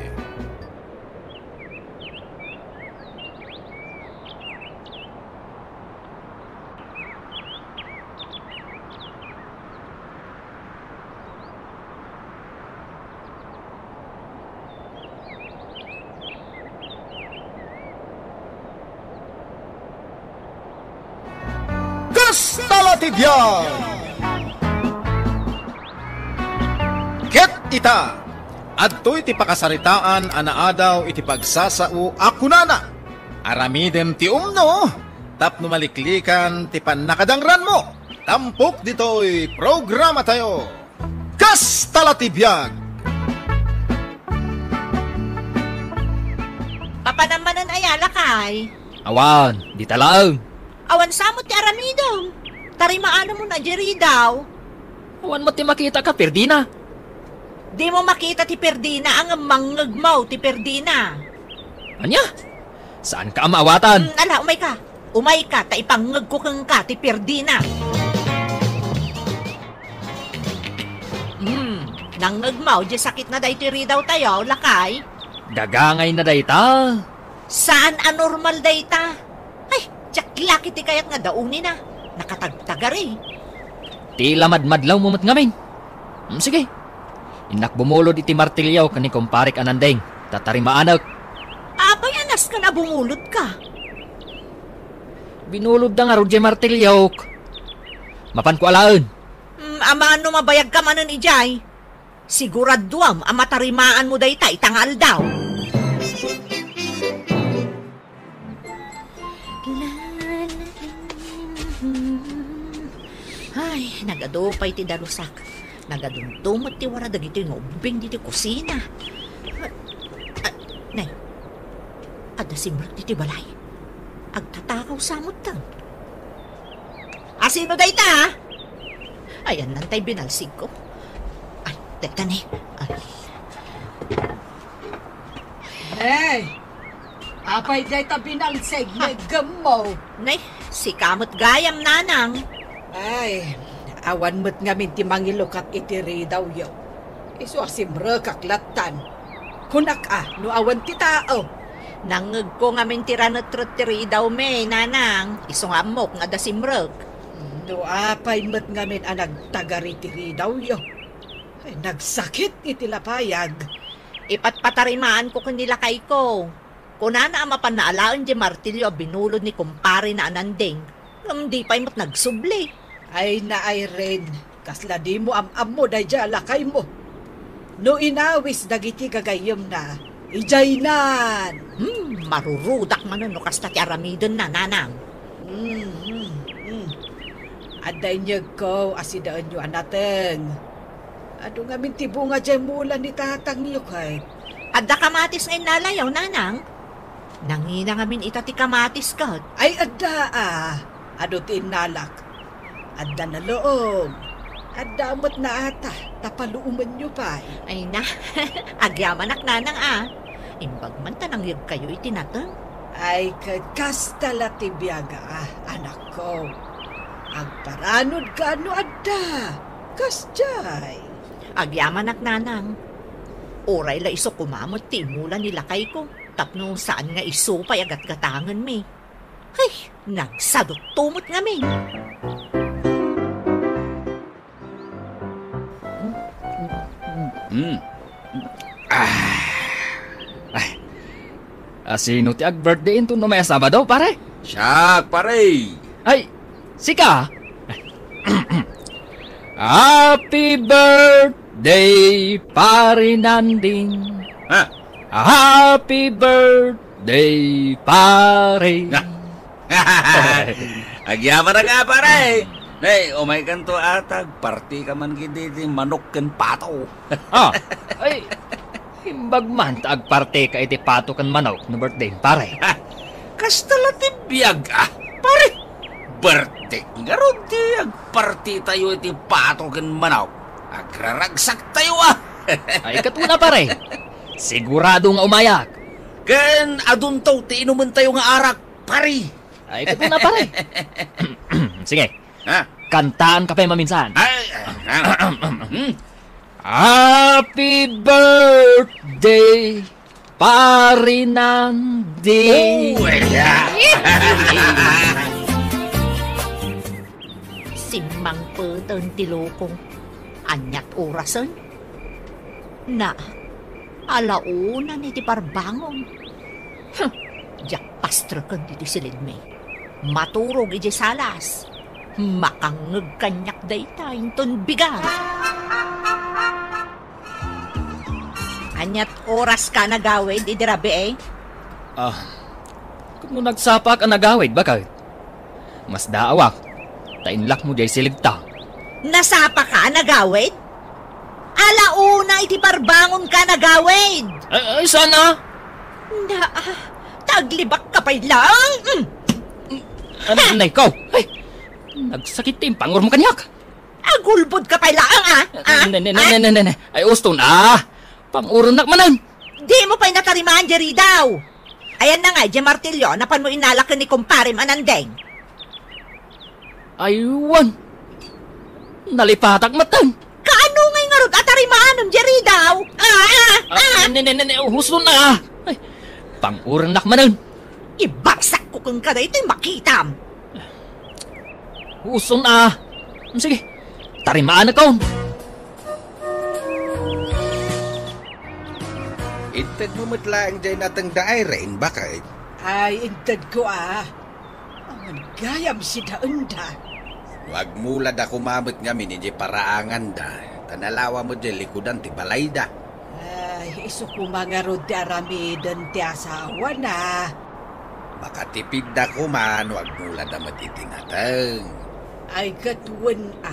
Kasta la ti biag! Ket ita, adtoy ti pakasaritaan a naadaw iti pagsasao a kunana, "Aramidem ti umno tapno maliklikan ti pannakadangranmo." Tampok ditoy programatayo, Kasta la ti biag! Papanam manen aya, lakay? Awan, dita laeng. Awan sa met ti aramidem. Tarimaanamon a diri daw. Awan met ti makita ka, Ferdina. Dimo makita ti Ferdina, ngem mangngegmo ti Ferdina. Ania? Saanka a maawatan? Mm, ala, umayka. Umayka, ta ipangngegko kenka ti Ferdina. Hmm, nangngegmo, di sakitna daytoy ridawtayo, lakay? Gagangayna dayta. Saan a normal dayta? Ay, diak la ket ti kayat nga daunina. Nakatagtagari. Ti la madmadlawmo met ngamin. Hmm, sige. Innak bumulod iti martilyo ken ni kumparik a Nandeng, ta tarimaanek. Apay a nasken a bumulodka? Binulodda ngarud diay martilyok. Mapanko alaen. Mm, amangan no mabayagka manen idiay. Siguraduam a matarimaanmo dayta ita nga aldaw. Ay, nagadu pay ti dalusak. Nagadunto met ti wara dagitoy nga ubbing ditoy kusina. Ah, ah, nay, adda simrek ditoy balay. Agtatakaw sa metten. Asino dayta, a? Ayanna tay binalsigko. Ay, dayta ni. Ay. Hey! Apay dayta binalsig nga iggemmo? Nay, sika met gayam, nanang. Ay, awan met ngamin ti mangilukat iti ridawyo. Isu a simrekak lattan. Kunak a, no awan ti tao. Nangngegko ngamin ti ranetret ti ridawmi, nanang. Isu nga ammok nga adda simrek. No apay met ngamin a nagtagari ti ridawyo. Ay, nagsakit iti lapayag. Ipatpatarimaanko ken ni lakayko. Kunana a mapanna alaen diay martilyo a binulod ni kumparena a Nanding, ngem di pay met nagsubli. Ay na, Irene, kasla dimo am-ammo daydiay a lakaymo. No inawis dagiti gagayyemna, idiaynan. Hmm, marurudak manen no kasta ti aramidenna, nanang. Hmm, hmm, hmm. Adda inyegko a sidaenyo a nateng. Adu ngamin ti bunga diay mula ni tatangyo ket. Adda kamatis nga innalayo, nanang? Nangina ngamin ita ti kamatis ket. Ay, adda, a. Adu ti innalak. Adda naloob. Adda met naata, ta paluomenyo pay. Ay na, agyamanak, nanang, a. Imbag man ta nangyegkayo iti nateng. Ay, ket kasta la ti biag, a, anakko. Agparanodka no adda. Kasdiay. Agyamanak, nanang. Uray la isu koma met ti imula ni lakayko, tapno saan nga isu pay a gatgatangenmi. Ay, nagsadutto met ngamin. Mm. Ah. Ay. Asino ti ag-birthday inton umay a Sabado, pare? Siak, pare. Ay, sika? Happy birthday, Pare Nanding. Ha? Happy birthday, pare. Na. Agyamanak, pare. Nay, umaykanto a, agpartika man ketdi ti manok ken pato. Ah, ay, imbag man ta agpartika iti pato ken manok no birthday, pare. Kasta la ti biag, a, pare. Birthday ngarud ti agpartitayo iti pato ken manok. Agraragsaktayo, a. Ay, katuna, pare. Sigurado nga umayak. Ken adunto ti inumentayo nga arak, pare. Ay, katuna, pare. Sige. Ha? Kantaanka pay maminsan. Ay, ah, ah, hmm. Happy birthday, Pare Nandi. Oh, yeah. Simmangpeten ti lokong. Aniat orasen? Na, ala una iti parbangon. Huh, diak pastreken iti silidmi. Maturog iti salas. Makangngeg kaniak dayta inton bigat. Aniat oraska a nagawid idi rabii? Ah, ket no nagsapak a nagawid, baket? Masdaawak, ta inlakmo diay siligta. Nasapaka a nagawid? Ala una iti parbangonka a nagawid! Ay, ay, saan a? Na, ah, ta aglibakka pay laeng! Mm. Ano, nay ko? Ay, nagsakit ti impangurmo kaniak. Agulbodka pay laeng, a? A? Ne, ne, ne, Ah? ne, ne, ne, ne. Ay, uston a. Pangurennak manen. Dimo pay natarimaan diay ridaw. Ayanna ngay diay martilyo a napanmo inala ken ni kumparem a Nandeng? Ay, wen. Nalipatak maten. Kaano ngay ngarud a tarimaanem diay ridaw? A, a, a. Ah, ne, ne, ne, ne, uston a. Ay, pangurennak manen. Ibarsakko kenka daytoy makitam. Uston a. Sige, tarimaanakon. Intedmo met laeng diay natengda, Irene, baket? Ay, intedko a. Awan gayam sidaenda. No agmulada koma met ngamin idiay paraanganda, ta nalawa met diay likudan ti balayda. Ay, isu koma ngarud ti aramiden ti asawana. Makatipidda koma no agmulada met iti nateng. Ay, ket wen a.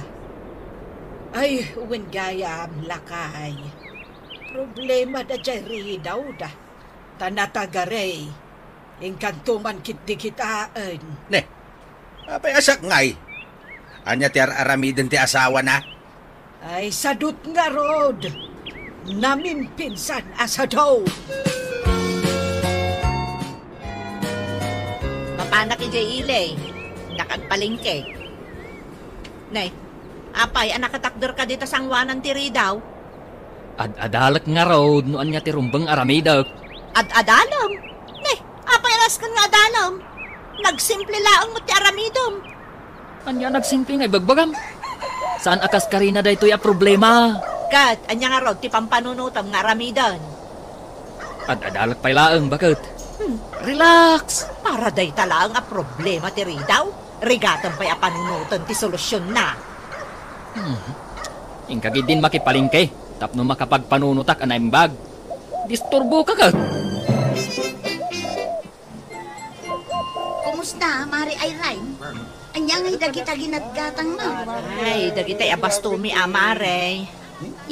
Ay, wen gayam, lakay. Problemada diay ridawda. Ta natagaray. Inkanto man ketdi kitaen. Ne, apay a sakngay? Ania ti ar-aramiden ti asawana? Ay, sadut ngarud. Namimpinsan a sado. Mapanak idiay ili. Nakagpalengke. Nay, apay a nakatakderka dita sangoanan ti ridaw? Ad-adalek ngarud no ania ti rumbeng aramidek. Ad-adalem? Ne, apay a nasken nga adalem? Nagsimple laeng met ti aramidem. Ania nagsimple nga ibagbagam? Saan a kas karina daytoy a problema? Ket ania ngarud ti pampanunotem nga aramiden? Ad-adalek pay laeng, baket. Hmm. Relax! Para dayta laeng a problema ti ridaw? Rigatem pay a panunoten ti solusionna. Hmm. Inka ketdin makipalengke tapno makapagpanunotak a naimbag. Disturboka ket. Kumusta, Mare Irene? Ania ngay dagita ginatgatangmo? Ay, dagitay a bastomi a, Mare.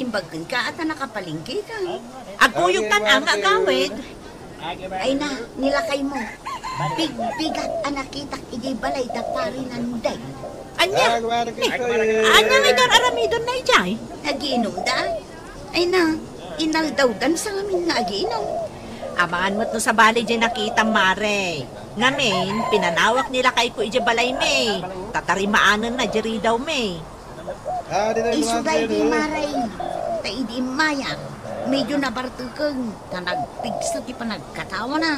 Imbag kenka a ta nakapalengkeka. Agkuyogtan a nga agawid. Ay na, ni lakaymo. Bigbigat a nakitak idiay balay da Pari Nandeng. Ania? Ni, ania nga idan aramidon na idiay? Nagiinumda. Ay na, inaldawdan sa ngamin nga agiinum. Amangan met no sabali diay nakitam, Mare. Ngamin, pinanawak ni lakayko idiay balaymi. Tatarimaanen na diay ridawmi. Isu daydi, Mare, ta idi immayak, medyo nabartekeng, ta nagpigsa ti panagkatawana.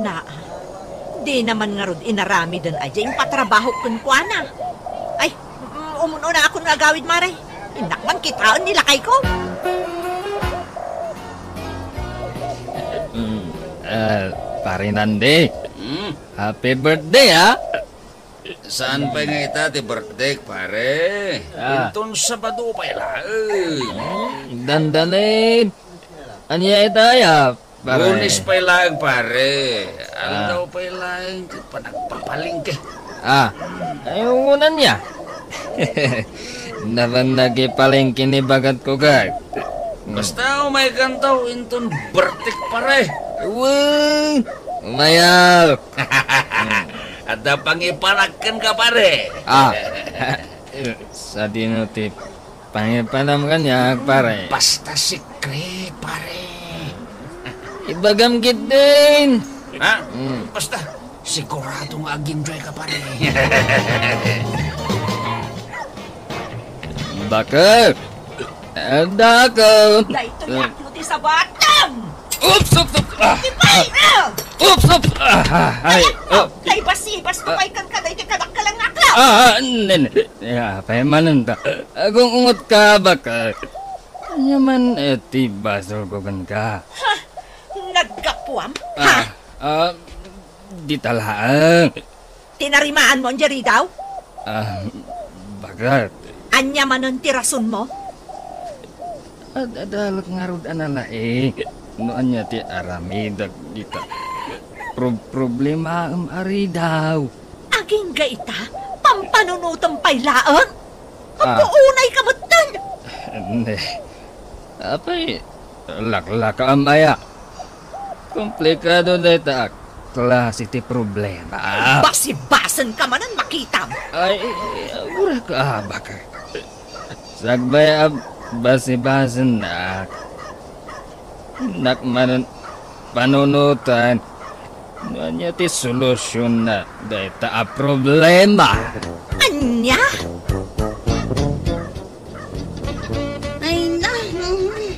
Na, dina man ngarud inaramiden a diay impatrabahok kenkuana. Ay, mm, umun-unakon nga agawid, Mare. Innak man kitaen ni lakayko. Mm, ah, Pare Nandi. Mm. Happy birthday, ah. Saan pay nga ita ti birthday, pare? Ah. Inton Sabado pay laeng. Dandanin. Ania ita, ya, pare? Lunes pay laeng, pare. Aldaw pay laeng ti panagpapalengke. Ah. Ay, ungunan niya. Napan nagipalengke ni bagat ko, Gart. Basta umay kantaw inton birthday, pare. Wen, umayaw. Adda pangipanak kenka, pare. Ah. Sadino ti pangipanam kaniak, pare? Basta secret, pare. Ibagam ketdin. Ha? Mm. Basta, sigurado nga ag-enjoy ka, pare. Baket. Adda ako. Daytoy aklo ti sabatam! Oops, oops, oops! Ah! Tipay, ah! Oops, oops! Ah, ah, ay, oh. Naibas-ibas ko pay kenka daytoy kadakkel nga aklo. Ah, ah, nen, ya, paymanen ta. Agungungot ka, Baket. Ania man, eh, ti basol ko kenka? Ha? Naggapuam? Ha? Ah, ah, dita laeng. Tinarimaanmo diay ridaw? Ah, Baket. Ania manen ti rasonmo? Ad-adalek ngarud a nalaing no ania ti aramidek dita. Pro-, problemaem a ridaw. Agingga ita, pampanunotem pay laeng? Ah. Agpuunay ka metten! Ne. Apay, laklakaam aya. Komplikado dayta a klase ti problema. Basibasen ka manen makitam. Ay, agura ka, Baket. Sakbay a basibasennak. Innak manen panunotan no ania ti solusionna dayta a problema. Ania? Ay, na, mm.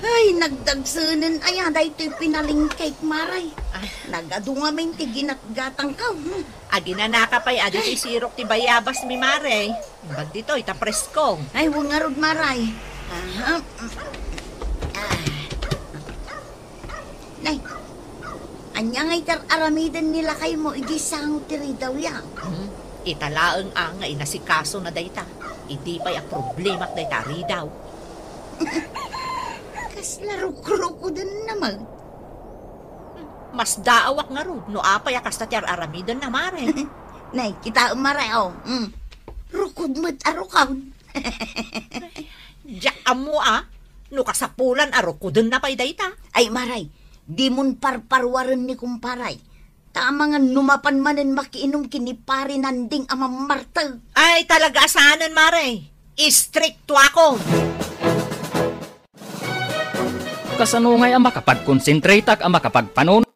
Ay, nagdagsenen aya daytoy pinalingkek, Maray. Ah. Nagadu ngamin ti ginatgatangko. Hmm. Aginanaka pay a ditoy sirok ti bayabasmi, Maray. Imbag ditoy, ta presko. Ay, wen ngarud, Maray. Aha. Ah. Nay, ania ngay ti ar-aramiden ni lakaymo idiay sango ti ridawya? Hmm, ita laeng a nga inasikasona dayta. Idi pay a problemak dayta a ridaw. Kasla rukrukodenna met. Masdaawak ngarud no apay a kasta ti ar-aramidenna, Maray. Nay, kitaem, Maray, o. Mm. Rukod met a rukod. Diak ammo a no kasapulan a rukodenna pay dayta. Ay, Maray, dimon parparuaren ni kumparay. Ta amangan no mapan manen makiinum ken ni Pari Nanding a mammarteg. Ay, talaga a saanen, Maray. Istriktoakon. Kasano ngay a makapagkonsentratak a makapagpanunot?